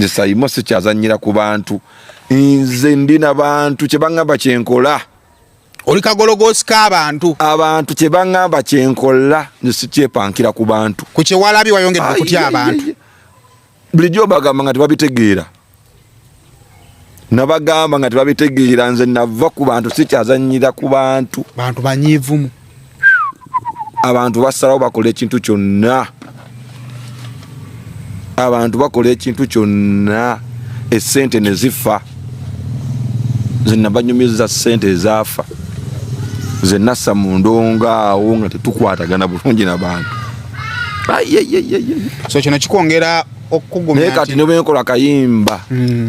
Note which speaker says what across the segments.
Speaker 1: Nze Sayimo sikyazanyira ku bantu, nze ndi na bantu, kyebaŋŋamba kyenkola.
Speaker 2: Oli kagologoosi k'abantu.
Speaker 1: Abantu kyebaŋŋamba kyenkola, nze sikyepankira ku bantu.
Speaker 2: Ku kyewalabye wayongedde okutya abantu.
Speaker 1: Bulijjo bagamba nga tebabitegeera, nabagamba nga tebabitegeera. Nze nava ku bantu, sikyazanyira ku bantu.
Speaker 2: Bantu banyiivumu.
Speaker 1: Abantu basalawo bakola ekintu kyonna, abantu bakola ekintu kyonna, esente ne zifa. Nze nabanyumiza sente ezaafa, nze nassa mu ndongo awo nga tetukwatagana bulungi na bantu.
Speaker 2: So kino kikwongera okukugumya.
Speaker 1: Naye kati nebwenkola kayimba,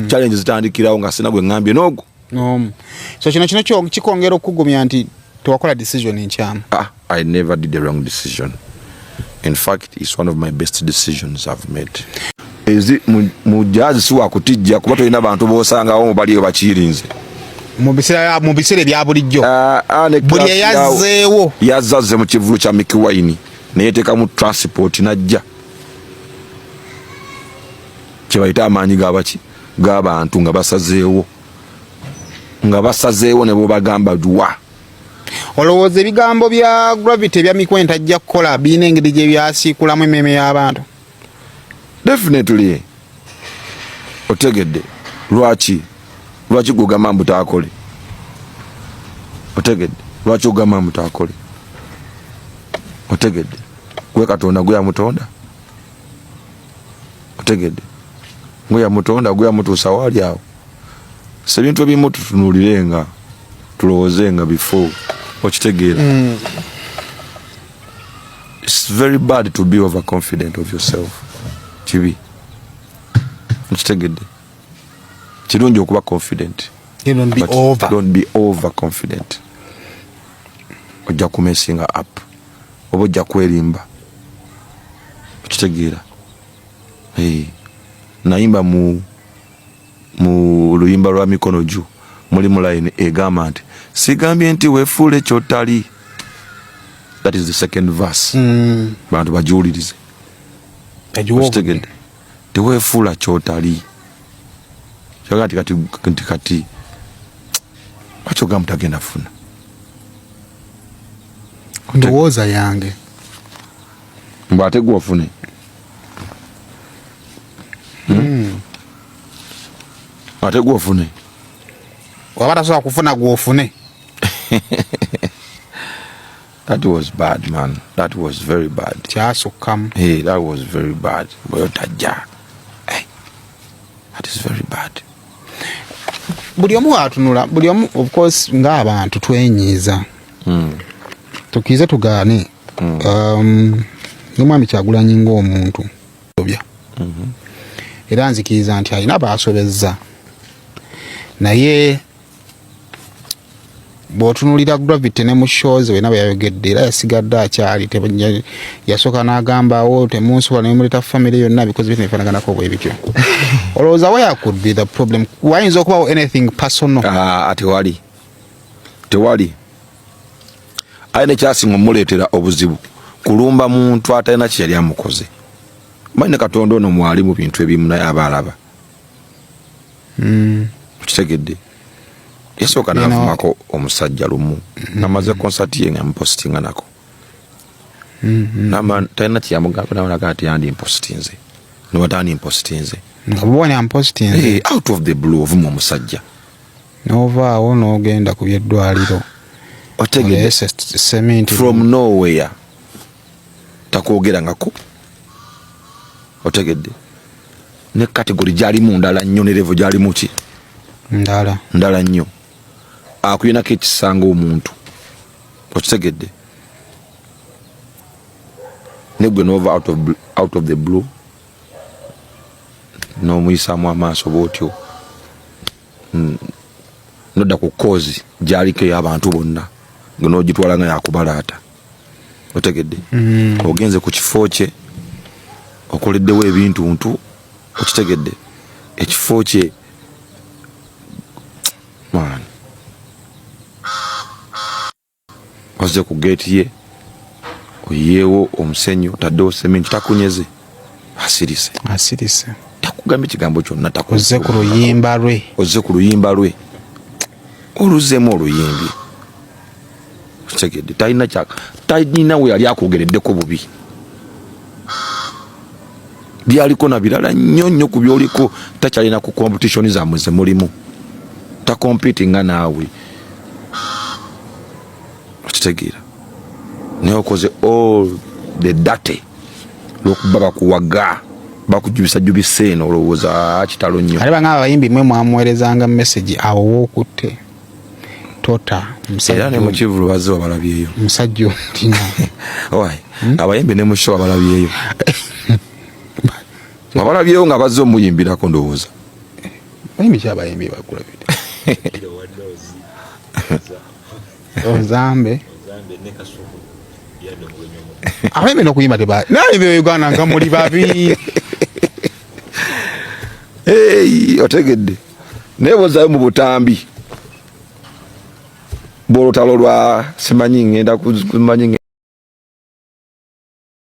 Speaker 1: challenge zitandikirawo nga sina gwe ŋŋambye n'ogwo.
Speaker 2: N'omu. So kino kikwongera okukugumya nti tewakola decision enkyamu.
Speaker 1: Ah, I never did the wrong decision. In fact, it's one of my best decisions I've made. Ezi mu jazz si wakutijja kuba tolina bantu b'osangawo mu baliyo bakirinze.
Speaker 2: Mu biseera ebya bulijjo.
Speaker 1: Ah, ah, ne
Speaker 2: buli
Speaker 1: class
Speaker 2: eyazzeewo.
Speaker 1: Yazazze mu kivulu kya Mickey Wine, neyeteekamu transport najja. Kye bayita amaanyi gabaki g'abantu nga basazeewo ne bobagamba dwa.
Speaker 2: Olowooza ebigambo bya Gravity ebya Mikwente ajja kukola birina engeri gye byasiikulamu emmeeme y'abantu?
Speaker 1: Definitely. Otegedde lwaki gwogamba mbu taakole? Otegedde lwaki ogamba mbu taakole? Otegedde gwe Katonda gwe yamutonda? Otegedde gwe yamutonda, gwe yamutuusa waali awo? So ebintu ebimu tutunuulire nga tulowooze nga before, okitegeera? It's very bad to be overconfident of yourself, kibi, okitegedde? Kirungi okuba confident.
Speaker 2: You don't be
Speaker 1: but
Speaker 2: over.
Speaker 1: Don't be over confident, ojja kumessinga up oba ojja kwerimba, okitegeera? Hey. Nayimba mu luyimba lwa Mikono Ju, mulimu line egamba nti sigambye nti weefuule kyotali. That is the second verse. Bantu bagiwulirize.
Speaker 2: Agiwa.
Speaker 1: Okitegedde? Teweefuula kyotali. Kyoga nti kati nti kati lwaki ogamba tagenda funa?
Speaker 2: Ndowooza yange.
Speaker 1: Mbw ate gwe ofune? Ate gwe ofune?
Speaker 2: Waba tasobola kufuna, gwofune.
Speaker 1: That was bad, man, that was very bad.
Speaker 2: Kyasukkamu.
Speaker 1: Hey, that was very bad. Bweyo tajja. Hey, that is very bad.
Speaker 2: Buli omu watunula, buli omu, of course, ng'abantu twenyiiza. Tukkirize tugaane, n'omwami Kyagulanyi ng'omuntu obya, era nzikiriza nti alina baasobezza, naye bw'otunuulira Gravity ne mu shows wena bwe yayogedde, era yasigadde akyali yasooka n'agambawo temunsobola, nemuleeta family yonna because bintu bifaanaganako bwe bityo. Olowooza where could be the problem? Wayinza okubawo anything personal?
Speaker 1: Ah, tewali, tewali. Aye nekyasinga omuleetera obuzibu kulumba muntu atalina kyeyali amukoze. Manyi ne Katonda ono mwali mu bintu ebimu, naye aba alaba. Okitegedde? Yasooka n'avumako omusajja lumu namaze konsati ye nga mupositinga nako. Nama talina kyeyamugamba, nabonaga nti yandimpositinze niwatandimpositinze.
Speaker 2: Nga bubona ampositinze.
Speaker 1: Hey, out of the blue ovuma omusajja.
Speaker 2: N'ovaawo n'ogenda ku by'eddwaliro.
Speaker 1: Otegedde?
Speaker 2: Oleese seminti.
Speaker 1: From nowhere, takwogerangako, otegedde? Ne category gyalimu ndala nnyo, ne level gyalimu ki?
Speaker 2: Ndala.
Speaker 1: Ndala nnyo. Akuyinako ekisanga omuntu, okitegedde? Negwe nova out of the blue n'omuyisaamu amaaso bwotyo. Nodda ku cause gyaliko ey'abantu bonna nga n'ogitwala nga yakubalaata, otegedde? Ogenze ku kifo kye, okoleddewo ebintu ntu, okitegedde? Ekifo kye, man, wazze ku geeti ye, oyiyeewo omusenyu, otaddewo seminti, takunyeze, asirise.
Speaker 2: Asirise.
Speaker 1: Takugambye ekigambo kyonna.
Speaker 2: Ozze ku luyimba lwe.
Speaker 1: Ozze ku luyimba lwe, oluzzemu oluyimbye. Okitegedde? Talina kya, talina we yali akwogereddeko bubi. Byaliko na birala nnyo nnyo ku byoliko. Takyalina ku competition zammwe ze mulimu, tacompetinga naawe. Okitegeera? Naye okoze all the dirty lwokuba bakuwaga, bakujubisajubisa eno, olowooza kitalo nnyo.
Speaker 2: Ate banga abayimbi mwe mwamuweerezanga message awo wookutte tota.
Speaker 1: Era ne mukivulu bazze wabalabyeyo.
Speaker 2: Musajja omutina.
Speaker 1: Owai, abayimbi ne mu show wabalabyeyo, wabalabyeyo nga bazze omuyimbirako, ndowooza.
Speaker 2: Bayimbi ki? Abayimbi bakulabide ozambe abayimbi n'okuyimba teba naye be Uganda nga muli babi.
Speaker 1: Hey, otegedde? Naye bwozzayo mu butambi bw'olutalo lwa simanyi ngenda kumanyi.